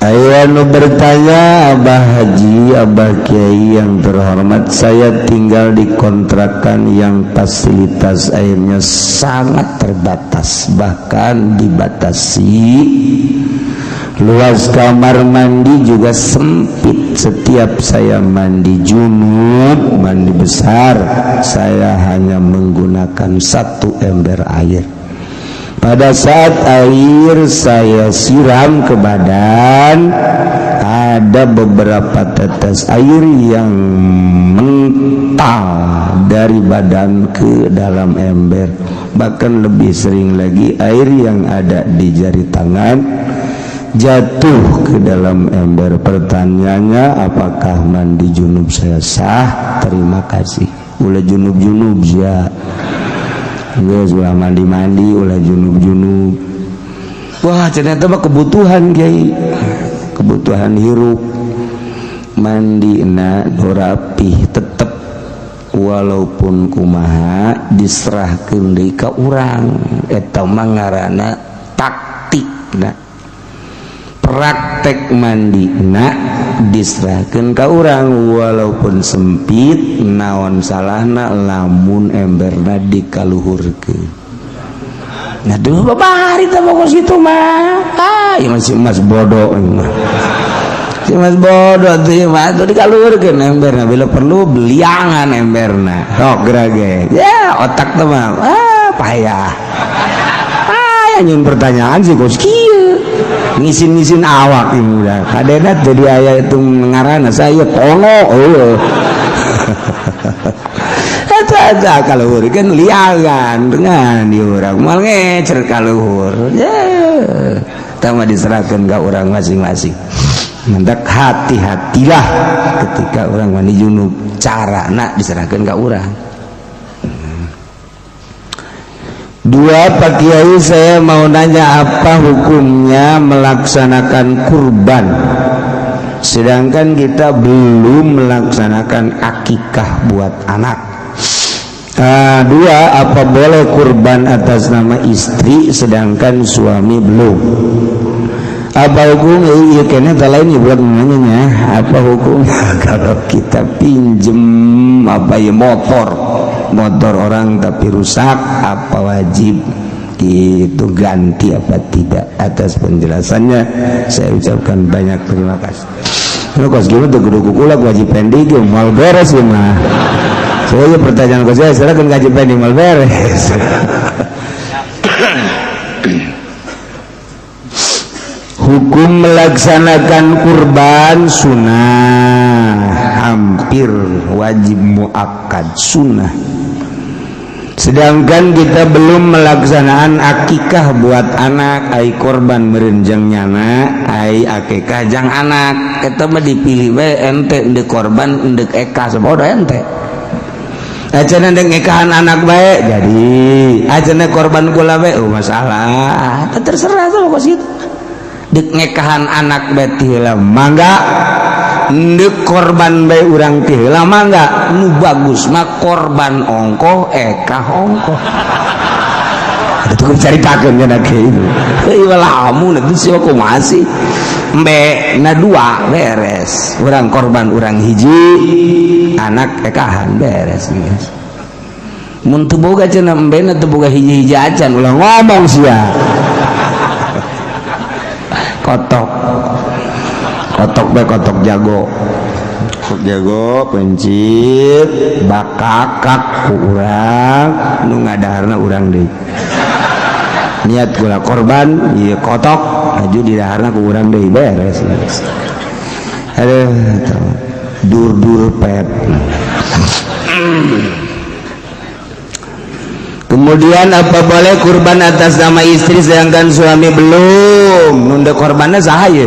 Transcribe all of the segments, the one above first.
Aya nu bertanya, "Abah Haji, Abah Kiai yang terhormat, saya tinggal di kontrakan yang fasilitas airnya sangat terbatas, bahkan dibatasi. Luas kamar mandi juga sempit. Setiap saya mandi junub, mandi besar, saya hanya menggunakan satu ember air. Pada saat air saya siram ke badan, ada beberapa tetes air yang mental dari badan ke dalam ember. Bahkan lebih sering lagi air yang ada di jari tangan jatuh ke dalam ember. Pertanyaannya, apakah mandi junub saya sah? Terima kasih." Ulah junub-junub ya. Geus, ulah mandi-mandi, ulah junub-junub. Wah, ternyata mah kebutuhan, Kiai, kebutuhan hirup. Mandi na nu rapih tetep, walaupun kumaha diserahkeun deui ka urang. Eta mah ngaranna taktikna, praktek mandi na diserahkan ke urang walaupun sempit. Naon salahna lamun emberna dikaluhurkeun? Nah, dulu babari teh pokok situ mah. Ah, ieu masih mas bodoh mah. Si mas bodoh tuh ieu mah tuh dikaluhurkeun emberna, bila perlu beliangan emberna. Sok gerage. Ya, otak teh mah ah payah. Ah, nyun pertanyaan sih kos kieu. Ngisin-ngisin awak ini udah. Kadenat jadi aya itu ngaranna saya kono eueuh. Eta eta kaluhurkeun liangan dengan di urang moal ngecer kaluhur. Ya, tama diserahkan ke orang masing-masing. Mendak hati-hatilah ketika orang mandi junub, cara nak diserahkan ke orang. Dua, "Pak Kiai, saya mau nanya, apa hukumnya melaksanakan kurban sedangkan kita belum melaksanakan akikah buat anak? Dua, apa boleh kurban atas nama istri sedangkan suami belum? Apa hukum?" Iya, kayaknya tak lain ya buat nanya, apa hukumnya kalau kita pinjem apa ya, motor, motor orang tapi rusak, apa wajib itu ganti apa tidak? Atas penjelasannya saya ucapkan banyak terima kasih. Lu kos gimana tuh, kudu kula wajib pendi ge moal beres ya mah. Saya pertanyaan ke saya, silakan gaji pendi moal beres. Hukum melaksanakan kurban sunnah, hampir wajib muakkad sunnah, sedangkan kita belum melaksanakan akikah buat anak. Ai korban meureun jang nyana, ai akikah jang anak. Eta mah dipilih we ente, endek korban endek ekah, sabodo ente. Acana ndek ngekahan anak bae jadi, acana korban kula bae, oh masalah. Terserah sama kos gitu. Dek ngekahan anak bae ti heula mangga, ndek korban bae urang ti heula mangga. Nu bagus mah korban ongkoh, ekah ongkoh. Ada tuh caritakeun cenah kieu. Heuh, lamun itu sih kumaha sih? Embe na dua beres. Urang korban urang hiji, anak ekahan, beres guys. Mun teu boga cenah embe na teu boga hiji-hiji acan, ulah ngomong sia. Kotok. Kotok bae, kotok jago. Kotok jago pencit bakakak ku urang, nu ngadaharna urang deui. Niat gula korban ieu kotok aju didaharna ku urang deui, beres. Aduh, dur-dur pet. Kemudian, apa boleh kurban atas nama istri sedangkan suami belum? Nunda korbannya saha ye?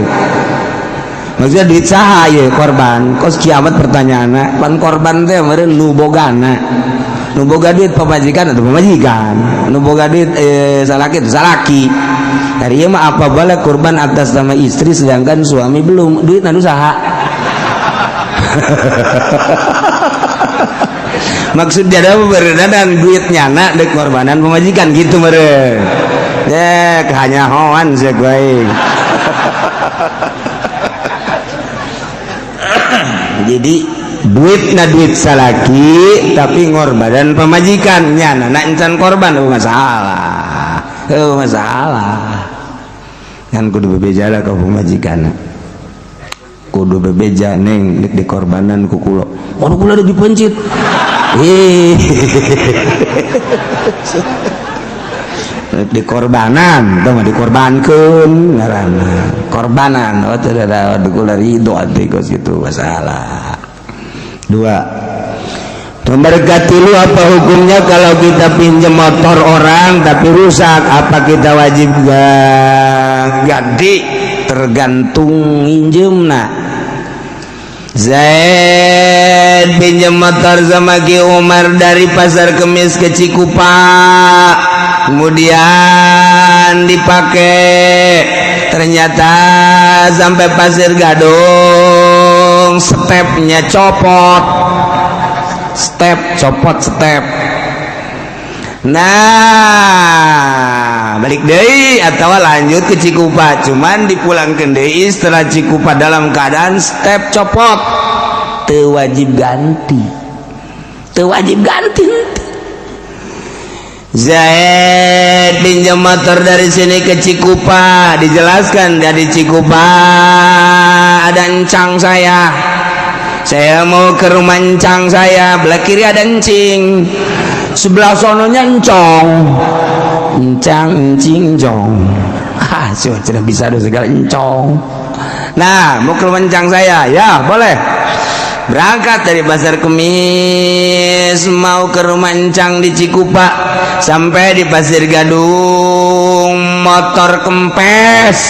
Maksudnya duit saha ye korban? Kos kiamat pertanyaanna, pan korban teh meureun nu bogana. Nu boga duit pamajikan atau pamajikan. Nu boga duit salaki itu salaki. Dari ieu mah apa boleh kurban atas nama istri sedangkan suami belum? Duit nu saha? Maksud dia apa beredan duit nyana dek korbanan pemajikan gitu meren ya, hanya hoan sih gue. Jadi duit na duit salaki, tapi ngorbanan pamajikan nya. Nah, encan korban, oh, masalah, oh, masalah kan. Kudu bebeja lah ke pamajikan, kudu bebeja, "Neng, nek dikorbanan ku kula." Oh, kula udah dipencit. Ih, dikorbanan itu mah, dikorbankeun ngaranna korbanan. Oh, tidak ada kula ridho atuh kos gitu. Masalah dua. Nomor katilu, apa hukumnya kalau kita pinjam motor orang tapi rusak? Apa kita wajib ganti? Tergantung minjem. Nah, Zaid pinjam motor sama Ki Umar dari Pasar Kemis ke Cikupa, kemudian dipakai, ternyata sampai Pasir Gadung stepnya copot, step copot, step. Nah, balik deui atau lanjut ke Cikupa? Cuman dipulangkan deui setelah Cikupa dalam keadaan step copot, teu wajib ganti, teu wajib ganti. Zaid pinjam motor dari sini ke Cikupa, dijelaskan dari Cikupa ada encang saya mau ke rumah encang saya. Belah kiri ada encing, sebelah sononya encong, encang, encing, encong. Ah, sudah bisa ada segala encong. Nah, mau ke rumah encang saya, ya boleh. Berangkat dari Pasar Kemis mau ke rumah encang di Cikupa, sampai di Pasir Gadung motor kempes,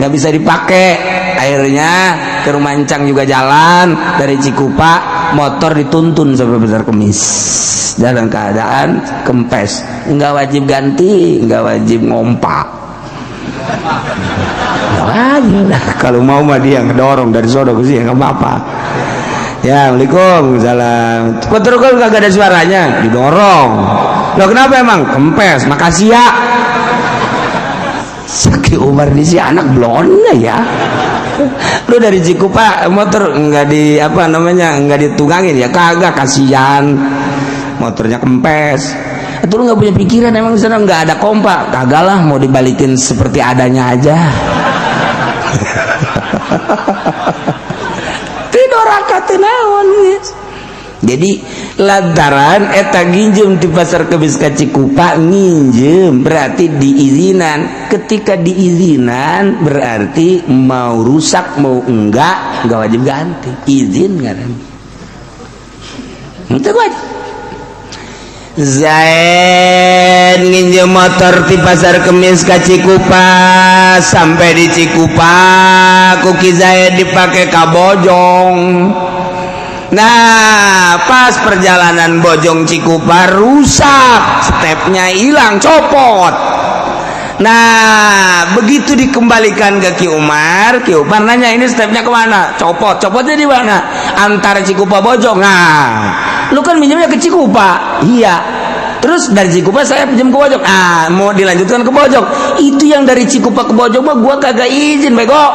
nggak bisa dipakai. Akhirnya ke rumah encang juga jalan dari Cikupa, motor dituntun sampai Pasar Kemis dalam keadaan kempes. Nggak wajib ganti, nggak wajib ngompak, nggak wajib. Nah, kalau mau mah dia ngedorong dari sono ke sini, nggak apa-apa ya. "Assalamualaikum." "Salam." Motor kok kagak ada suaranya? Didorong. "Loh, kenapa emang?" "Kempes." "Makasih ya." Sakit Umar di si anak blonde ya. Lu dari Cikupa motor nggak di apa namanya, nggak ditungangin ya? "Kagak, kasihan motornya kempes." Itu lu nggak punya pikiran. "Emang di sana nggak ada kompa?" "Kagak lah, mau dibalikin seperti adanya aja." Tidak naon. Jadi lantaran eta nginjem di Pasar Kemis ka Cikupa, nginjem berarti diizinan. Ketika diizinan berarti mau rusak mau enggak wajib ganti. Izin kan itu wajib. Zaid nginjem motor di Pasar Kemis ka Cikupa, sampai di Cikupa ku Ki Zaid dipakai ka Bojong. Nah, pas perjalanan Bojong Cikupa rusak, stepnya hilang, copot. Nah, begitu dikembalikan ke Ki Umar, Ki Umar nanya, "Ini stepnya kemana?" "Copot." "Copotnya di mana?" "Antara Cikupa Bojong." "Nah, lu kan minjemnya ke Cikupa." "Iya." "Terus dari Cikupa saya pinjam ke Bojong. Ah, mau dilanjutkan ke Bojong." "Itu yang dari Cikupa ke Bojong mah gua kagak izin, bego.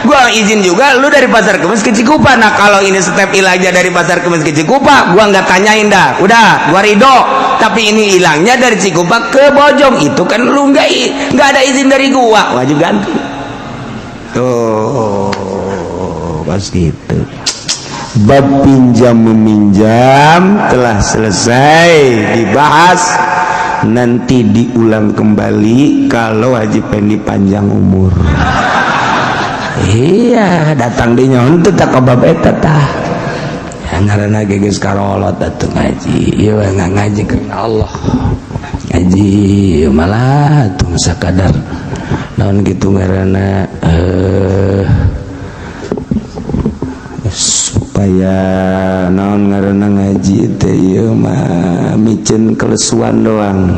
Gua izin juga lu dari Pasar Kemis ke Cikupa. Nah, kalau ini step hilangnya dari Pasar Kemis ke Cikupa, gua nggak tanyain dah, udah gua ridho. Tapi ini hilangnya dari Cikupa ke Bojong, itu kan lu nggak ada izin dari gua, wajib ganti." Tuh, pas gitu. Bab pinjam meminjam telah selesai dibahas. Nanti diulang kembali kalau Haji Pendi panjang umur. Iya, datang di nyon teh tak bab eta tah. Ya, ngaranna ge geus karolot atuh ngaji. Ieu nggak ngaji karena Allah. Ngaji malah tuh sakadar naon gitu ngaranna, supaya naon ngaranna, ngaji teh ieu mah miceun kelesuan doang,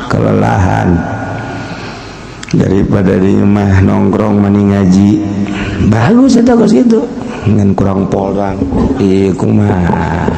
kelelahan. Daripada di mah nongkrong mani ngaji bagus eta kos gitu, ngan kurang pol doang. Iya, kumaha.